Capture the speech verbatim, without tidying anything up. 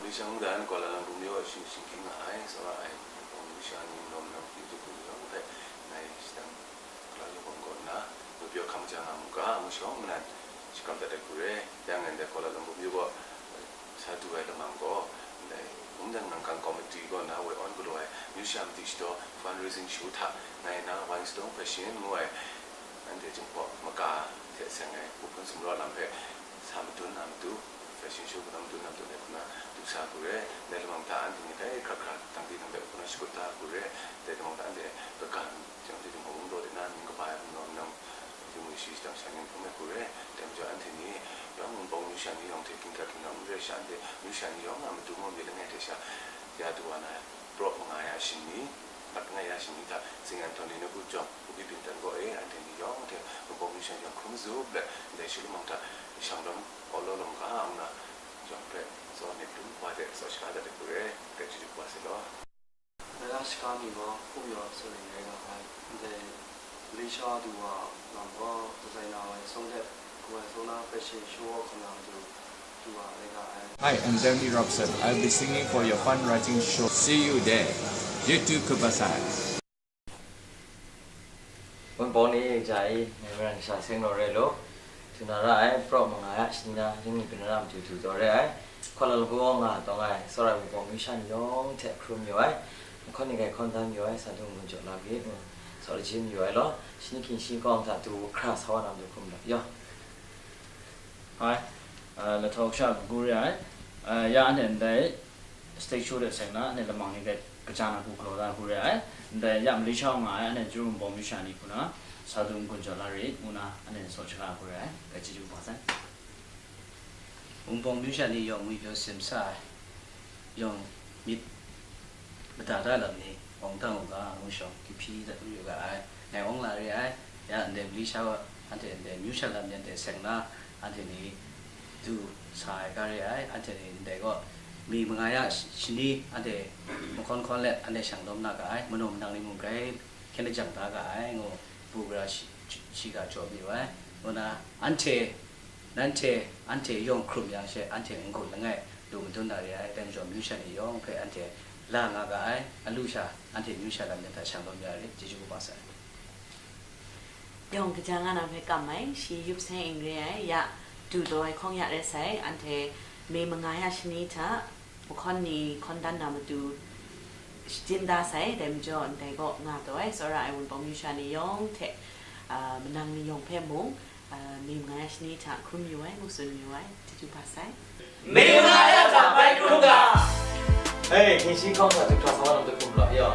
Shang dan Kuala Lumpur myu a shing shing hkying nga ai, tsawra ai, Hpung sha ni num nang hpyi tu hpung yawng hpe ngai shadang Kuala Lumpur kaw nna, ngwi pyaw hkam ja nga mu ga, ngu shawng manan shakram dat ai hku re. Yang ngai ndai Kuala Lumpur myu kaw sa du ai lamang gaw, ndai mungdan nang kang committee kaw na woi awn galaw ai myu sha madi shadaw fundraising show hta ngai na Wine Stone Fashion ngu ai anhte Jinghpaw maka hte seng ai hku hpun sumraw lam hpe sa madun na matu, fashion show kaw na madun na matu ngai hku na du sa hku re. Dai lamang hta anhte ni dai hkra hkra tang di nang hpe hku na shakut da hku re. Dai lamang hta anhte kaga jang hte Jinghpaw mung daw de na mying kaba ai hpung nawm nang, yu mu shi shadang sha ning hpung ai hku re. Dai majaw anhte ni yawng Wunpawng myu sha ni yawng hte ginhkrat hkingdam n re sha, anhte myu sha ni yawng a matu maw mi langai hte sha ya du wa na, praw manga ya shing ni, lat langai ya shing ni hta, Saint Anthony na gut jawng, Bukit Bintang kaw e, anhte ni yawng hte Wunpawng myu sha ni yawng hkrum zup let, ndai shu lamang hta, shang lam, awlaw lam ga, ngu na, jawng hpe, zawn myit lu, wa hte, tsaw shaga dat ai hku re, dai chyeju wa sai law. 大家 shaka mi gaw, hkum yaw tsun ning rai nga ai. Ndai Malaysia du wa lam gaw, designer wai song let, kaw ai song na fashion show hkam na matu du wa rai nga ai. Hi, I'm Jeremy Robson. I'll be singing for your fundraising show. See you there. Jitu Kupasai. Wunpawng ni ja i, ngai maren kasha seng naw re law, du na ra ai, praw manga ya shani na, ring mi byin na matu du taw re ai, Kuala Lumpur nga taw nga ai, tsawra ai Wunpawng myu sha ni yawng hte hkrum yu ai, nhkawn ni grai hkawn dan yu ai, sa du n-gun jaw la ga, ngu, saw lajin yu ai law, shani hkying shani kawng hta du hkra sa wa na matu hkum lam yaw. Hai, uh, lahtau kasha hku re ai, uh, ya anhte ndai stage show de seng na, anhte lamang ni hpe kaja na hku galaw da hku re ai, ndai ya Malaysia nga ai, anhte Jurumbaw myu sha ni hku na, sa du n-gun jaw la rit, ngu na, anhte saw shaga hku re ai, dai chyeju wa sai. Wunpawng myu sha ni yawng ngwi pyaw simsa ai, yawng myit mada da lam ni, awng dang u ga, ngu shawng, kihpyi dat mayu ga ai, ngai awng la re ai, ya ndai Malaysia wa, anhte ndai myu sha lam ni anhte seng na, anhte ni du sa ai ga re ai, anhte ni ndai gaw, mi manga ya shani, anhte mahkawn hkawn let, anhte shang lawm na ga ai, manaw manang ni mung grai hkyen lajang da ga ai, ngu, bu gara shi, shi ga jaw mayu ai, ngu na, anhte, nanhte, anhte yawng hkrum yang she, anhte n-gun langai lu madun na re ai, dai majaw myu sha ni yawng hpe anhte la nga ga ai, a lu sha, anhte myu sha lam ni hta shang lawm ya rit, chyeju kaba sai. Yawng kaja nga na hpe kam ai, shi yup sai ing re ai, ya, du taw ai hkawng ya rai sai, anhte mi manga ya shani hta, mahkawn ni hkawn dan na matu shajin da sai, dai majaw ndai gaw nga taw ai, tsawra ai Wunpawng myu sha ni yawng hte, ah, manang ni yawng hpe mung, ah, mi manga ya shani hta hkrum yu ai, ngu tsun yu ai, chyeju kaba sai. Mi manga ya hta bai hkrum ga. Hei, hkying shi hkawng hta du hkra sa wa na matu hkum law, yaw.